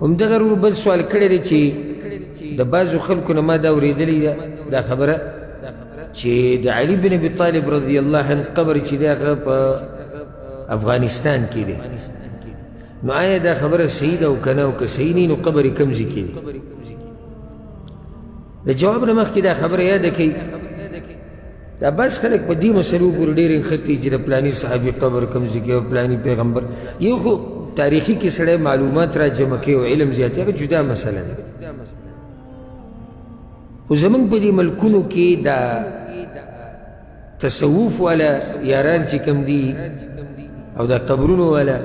همدغه ورور بل سوال کړی دی چې د بعضو خلکو نه ما دا اورېدلې ده دا خبره چې د علي بن ابي طالب رضی الله عنه قبر چې دی هغه په افغانستان کې دی. نو آیا دا خبره صحیح ده او که نه، او که صحیح نه، نو قبر یې کوم ځای کې دی؟ د جواب نه مخکې دا خبره یاده کړئ، دا بعض خلک په دې مسلو پورې ډېر نښتي چې د پلاني صحابي قبر کوم ځای کې او پلاني پیغمبر. یو خو تاریخي کې سړی معلومات را جمع کوي او علم زیاتوي، هغه جدا مسله ده. خو زموږ په دې ملکونو کې دا تصوف والا یاران چې کوم دي او دا قبرونو والا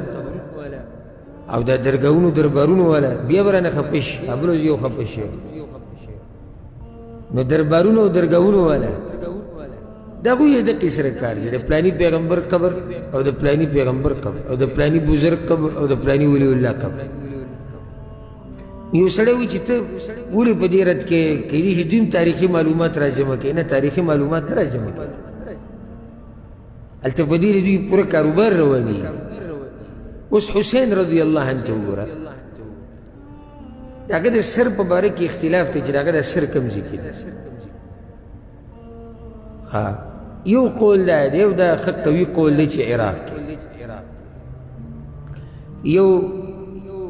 او دا درګاونو دربارونو والا بیا به رانه خفه شي، بل ورځ یو خفه شي. نو دربارونو او درګاونو والا د هغوی یې دقې سره کار دی، د پلاني پیغمبر قبر او د پلاني پیغمبر قبر او د پلاني بزرګ قبر او د پلاني ولی الله قبر. یو سړی وایي چې ته ولې په دې رد کې کېدای شي دوی هم تاریخي معلومات را جمع کوي. نه، تاریخي معلومات نه را جمع کوي، هلته په دې دوی پوره کاروبار روانېږي. اوس حسین رضی الله عنه ته وګوره، د هغه د سر په باره کې اختلاف دی چې د هغه د سر کوم ځای کې دی. ها، یو قول دا دی او دا ښه قوي قول دی چې عراق کې، یو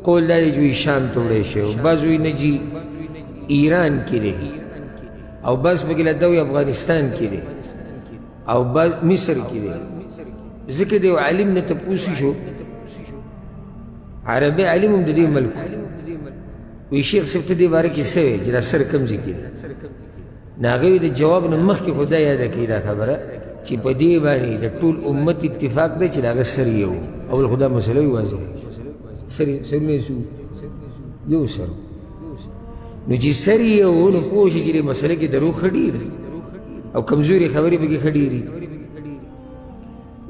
قول دا دی چې شام ته وړی شوی، بعض وایي نه جي ایران کې دی، او بعض پکې لا دا وایي افغانستان کې دی، او بعض مصر کې دی. ځکه د یو عالم نه تپوس شو، عربي عالم هم د دې ملک، وایي شیخ صاحب ته دې باره کې څه وایې چې دا سر کوم ځای کې دی؟ نو هغه د جواب نه مخکې خو دا یاده کړي دا خبره چې په دې باندې د ټول امت اتفاق دی چې د هغه سر یو. اول خو دا مسله وي واضح، سر سرونه یې څو یو سر، نو چې سر یې یو نو پوه شي چې دې مسله کې دروغ ښه ډېر دي او کمزورې خبرې پکې ښه ډېرې دي.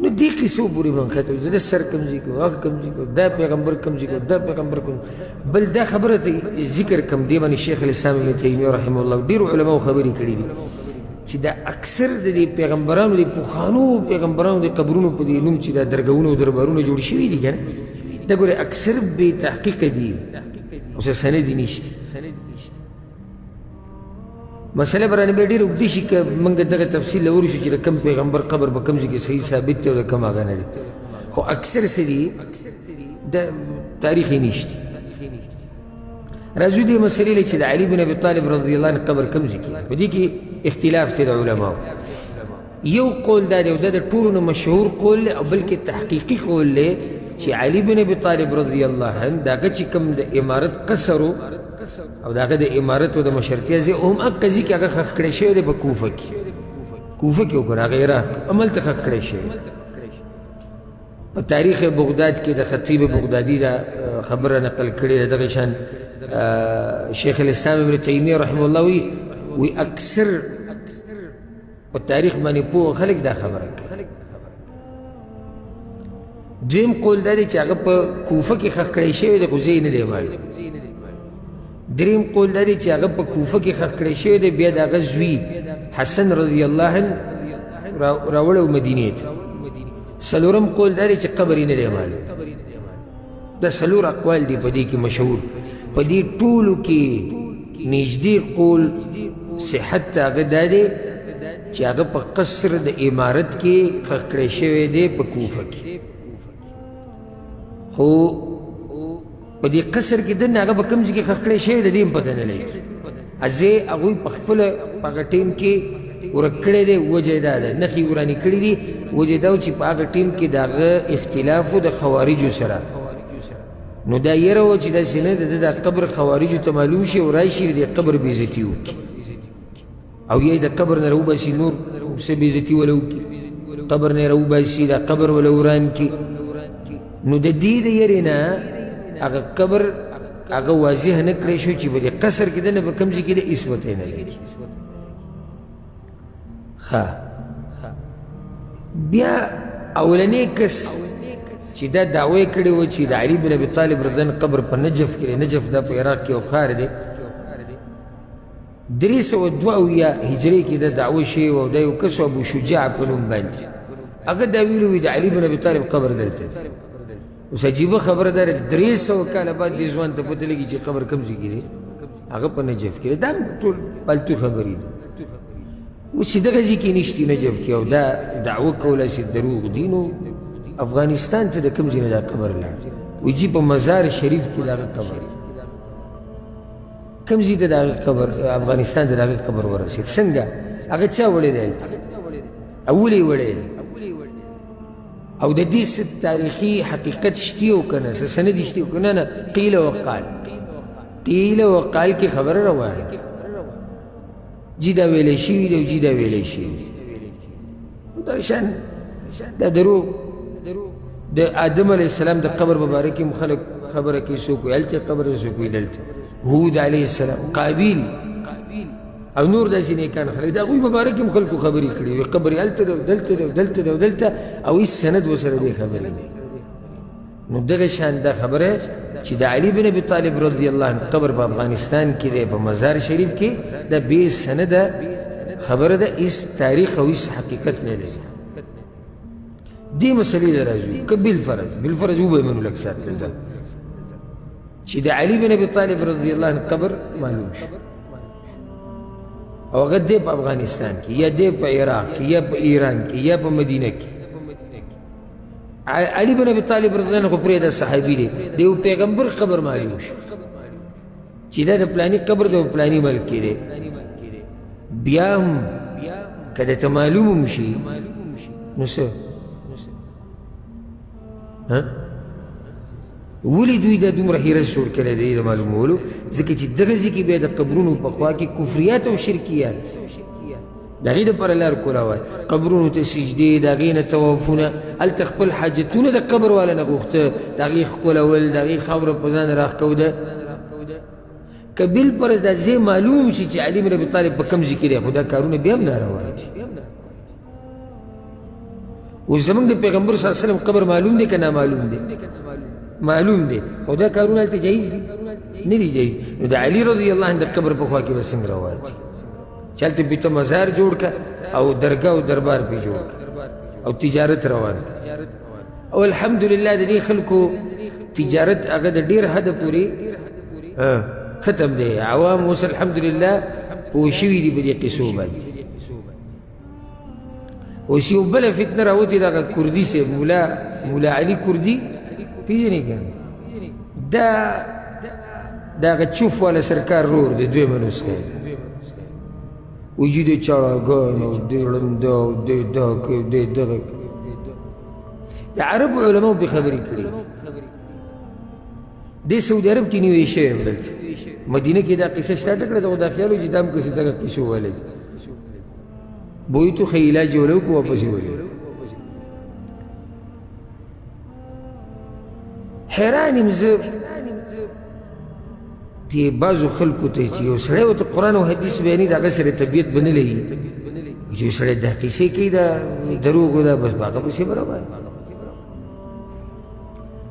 نو دې قصو پورې به نښته، زه د سر کوم ځای کې هغه کوم ځای کې، دا پیغمبر کوم ځای کې، دا پیغمبر کوم. بل دا خبره ته ذکر کوم، دې باندې شیخ الاسلام ابن تیمیه رحمه الله ډېرو علماو خبرې کړې دي چې دا اکثر د دې پیغمبرانو د پخوانو پیغمبرانو د قبرونو په دې نوم چې دا درګهونه او دربارونه جوړ شوي دي که نه، دا ګورې اکثر بې تحقیقه دي او څه سند یې نشته. مسله به رانه بیا ډېره اوږده شي که موږ دغه تفصیل له ورشو چې د کوم پیغمبر قبر په کوم ځای کې صحیح ثابت دی او د کوم هغه نه دی، خو اکثر څه دي د تاریخ یې نشته. راځو دې مسلې له چې د علي بن ابي طالب رضی الله عنه قبر کوم ځای کې دی. په دې کې اختلاف دی د علماو. یو قول دا دی او دا د ټولو نه مشهور قول دی او بلکې تحقیقي قول دی چې علي بن ابي طالب رضی الله عنه د هغه چې کوم د امارت قصر او د هغه د امارت او د مشرتیا ځای هم هغه ځای کې هغه ښخ کړی شوی دی په کوفه کې، کوفه کې وګوره هغه عراق هملته ښخ کړی شوی. په تاریخ بغداد کې د خطیب بغدادي دا خبره نقل کړې ده. دغه شان شیخ الاسلام ابن تیمیه رحمه الله وایي اکثر په تاریخ باندې پوه خلک دا خبره کوي. دویم قول دا دی چې هغه په کوفه کې ښخ کړی شوی دی خو ځای نه دی معلوم. دریم قول دا دی چې هغه په کوفه کې ښخ کړی شوی دی، بیا د هغه زوی حسن رضی الله عنه راوړی مدینې ته. څلورم قول دا دی چې قبر یې نه دی معلوم. دا څلور اقوال دي په دې کې مشهور. په دې ټولو کې نږدې قول صحت ته هغه دا دی چې هغه په قصر د امارت کې ښخ کړی شوی دی په کوفه کې، خو په دې قصر کې دننه هغه په کوم ځای کې ښخ کړی شوی د دې هم پته نه لګي. ځای هغوی په خپله په هغه ټیم کې ورک کړی دی، وجه یې دا ده نښې ورانې کړي دي، وجه دا چې په هغه ټیم کې د هغه اختلاف و د خوارجو سره، نو دا یره وه چې داسې نه د ده دا قبر خوارجو ته معلوم شي او راشي د قبر بېعزتي وکړي او یا د قبر نه راوباسي نور څه بېعزتي وله وکړي، قبر نه راوباسي دا قبر وله وران کړي. نو د دې د یرې نه هغه قبر هغه واضح نه کړی شو چې په دې قصر کې دننه په کوم ځای کې دی، هېڅ پته یې نه لګي. ښه بیا اولنی کس چې دا دعوه یې کړې وه چې د علي بن ابي طالب رضی الله قبر په نجف کې دی، نجف دا په عراق کې یو ښار دی، 372 هجري کې دا دعوه شوې وه او دا یو کس ابو شجاع په نوم باندې هغه دا ویلي وي د علي بن ابي طالب قبر دلته دی. اوس عجیبه خبره ده، 300 کاله بعد دې ځوان ته پته لګي چې قبر کوم ځای کې دی، هغه په نجف کې دی. دا ټول پالتو خبرې دي. اوس چې دغه ځای کې نشتي نجف کې، او دا دعوه کوله چې دروغ دي، نو افغانستان ته د کوم ځای نه دا قبر لاړ؟ وایي چې په مزار شریف کې د هغه قبر دی. کوم ځای ته د هغه قبر، افغانستان ته د هغه قبر ورسېد؟ څنګه؟ هغه چا وړی دی هلته؟ او ولې یې وړی دی؟ او د دې څه تاریخي حقیقت شتي او که نه، څه سند شتي او که نه؟ نه، قیل وقال، قیل وقال کې خبره روانه ده. جي دا ویلی شوي دی او جي دا ویلی شوي دی. دا شان دا دروغ. د آدم علیه السلام د قبر مبارک هم خلک خبره کوي، څوک وایي هلته قبر دی، څوک وایي دلته. هود علیه السلام، قابیل او نور داسې نیکان خلک، د هغوی مبارک هم خلکو خبرې کړې وي، قبر یې هلته دی او دلته دی او دلته دی او دلته، او هېڅ سند ورسره دې خبرې نه. نو دغه شان دا خبره چې د علي بن ابي طالب رضی الله عنه قبر په افغانستان کې دی، په مزار شریف کې، دا بې سنده خبره ده، هېڅ تاریخ او هېڅ حقیقت نه لري. دې مسلې ته راځو که بالفرض، بالفرض وبه یې منو لږ ساعت ته ځه چې د علي بن ابي طالب رضی الله عنه قبر معلوم شو، او هغه دی په افغانستان کې، یا دی په عراق کې، یا په ایران کې، یا په مدینه کې. علي بن ابي طالب رضی الله عنه خو پرېږده صحابي دی، د یو پیغمبر قبر معلوم شو چې دا د پلاني قبر دی او پلاني ملک کې دی. بیا هم که درته معلوم هم شي نو څه؟ ولې دوی دا دومره حیرت جوړ کړی دی د معلومولو؟ ځکه چې دغه ځای کې بیا د قبرونو په خوا کې کفریات او شرکیات، د هغې دپاره لار کولاوه، قبرونو ته سجدې، د هغې نه طوافونه، هلته خپل حاجتونه د قبر والا نه غوښته، د هغې ښکلول، د هغې خاوره په ځان راښکوده. که بالفرض دا ځای معلوم شي چې علي بن ابي طالب په کوم ځای کې دی، خو دا کارونه بیا هم ناروا دي. اوس زمونږ د پیغمبر صلی الله علیه وسلم قبر معلوم دی که نامعلوم دی؟ معلوم دی، خو دا کارونه هلته جایز دي؟ نه دي جایز. نو د علي رضی الله عنه د قبر په خوا کې به څنګه روا دي چې هلته پې ته مزار جوړ که او درګاه او دربار پې جوړ که او تجارت روان که؟ او الحمدلله د دې خلکو تجارت هغه د ډېر حده پورې ختم دی. عوام اوس الحمدلله پوه شوي دي په دې قصو باندې. اوس یو بله فتنه راوتې، دغه کردي صاحب مولا علي کردي پېژنې که نه؟ دا د هغه چوف والا سرکار رور دی، دویمه نسخه یې ده. وایي چې دی چاړاګان او دی ړنده او دی دا کوي او دی دغه کوي. د عربو علماو پرې خبرې کړې دي. دی سعودي عرب کې نیوی شوی هم، دلته مدینه کې دا قصه سټارټه کړه، خو دا خیال و چې دا هم کسې دغه قصو والا دي. بویتو ښه علاج یې ورله وکړو، واپس یې ولېږه. حیران یم زه دې بعضو خلکو ته چې یو سړی ورته قرآن او حدیث بیانوي، د هغه سره طبیعت به نه لګي، چې یو سړی دا قصې کوي، دا دروغ ده، بس په هغه پسې به روان.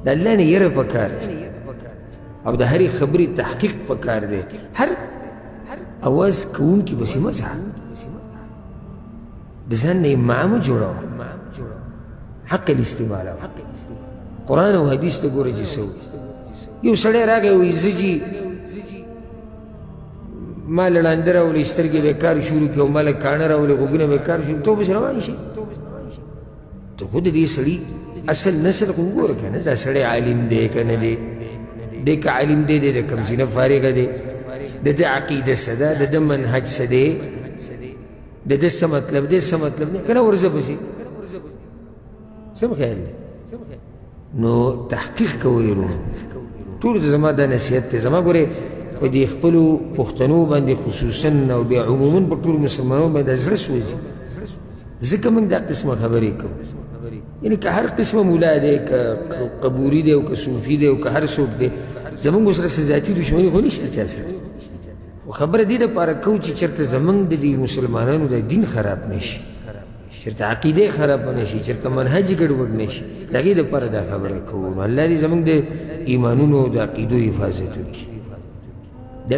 د الله نه یره پکار دی او د هرې خبرې تحقیق پکار دی. هر اواز کوونکي پسې مه ځه، د ځان نه امعه مه جوړوه، عقل استعمالوه، قرآن او حدیث ته ګوره چې څه. یو سړی راغی وایي زه جي ما له ړانده راولې، سترګې به کار شروع کړي، او ما له کاڼه راولې، غوږونه به کار شروع، ته پسې روان شي. ته خو د دې سړي اصل نسل خو وګوره که نه، دا سړی عالم دی که نه دی؟ دی که عالم دی، دی د کوم ځای نه فارغه دی، د ده عقیده څه ده، د ده منهج څه دی، د ده څه مطلب دی، څه مطلب دی، که نه ورځه پسې. سم خیال دی؟ نو تحقیق کوئ وروڼو، ټولو ته زما دا نصیحت دی. زما ګورې په دې خپلو پښتنو باندې خصوصا او بیا عموما په ټولو مسلمانانو باندې زړه سوځي، ځکه موږ دا قسمه خبرې کوو. یعنې که هر قسمه مولا دی، که قبوري دی، او که صوفي دی، او که هر څوک دی، زموږ سره څه ذاتي دښمني خو نشته چا سره، خو خبره دې دپاره کوو چې چېرته زموږ د دې مسلمانانو د دین خراب نه شي، چېرته عقیده خراب نه شي، چېرته منهج ګډوډ نه شي، د هغې دپاره دا خبره کوو. نو الله دې زموږ د ایمانونو او د عقیدو حفاظت وکړي.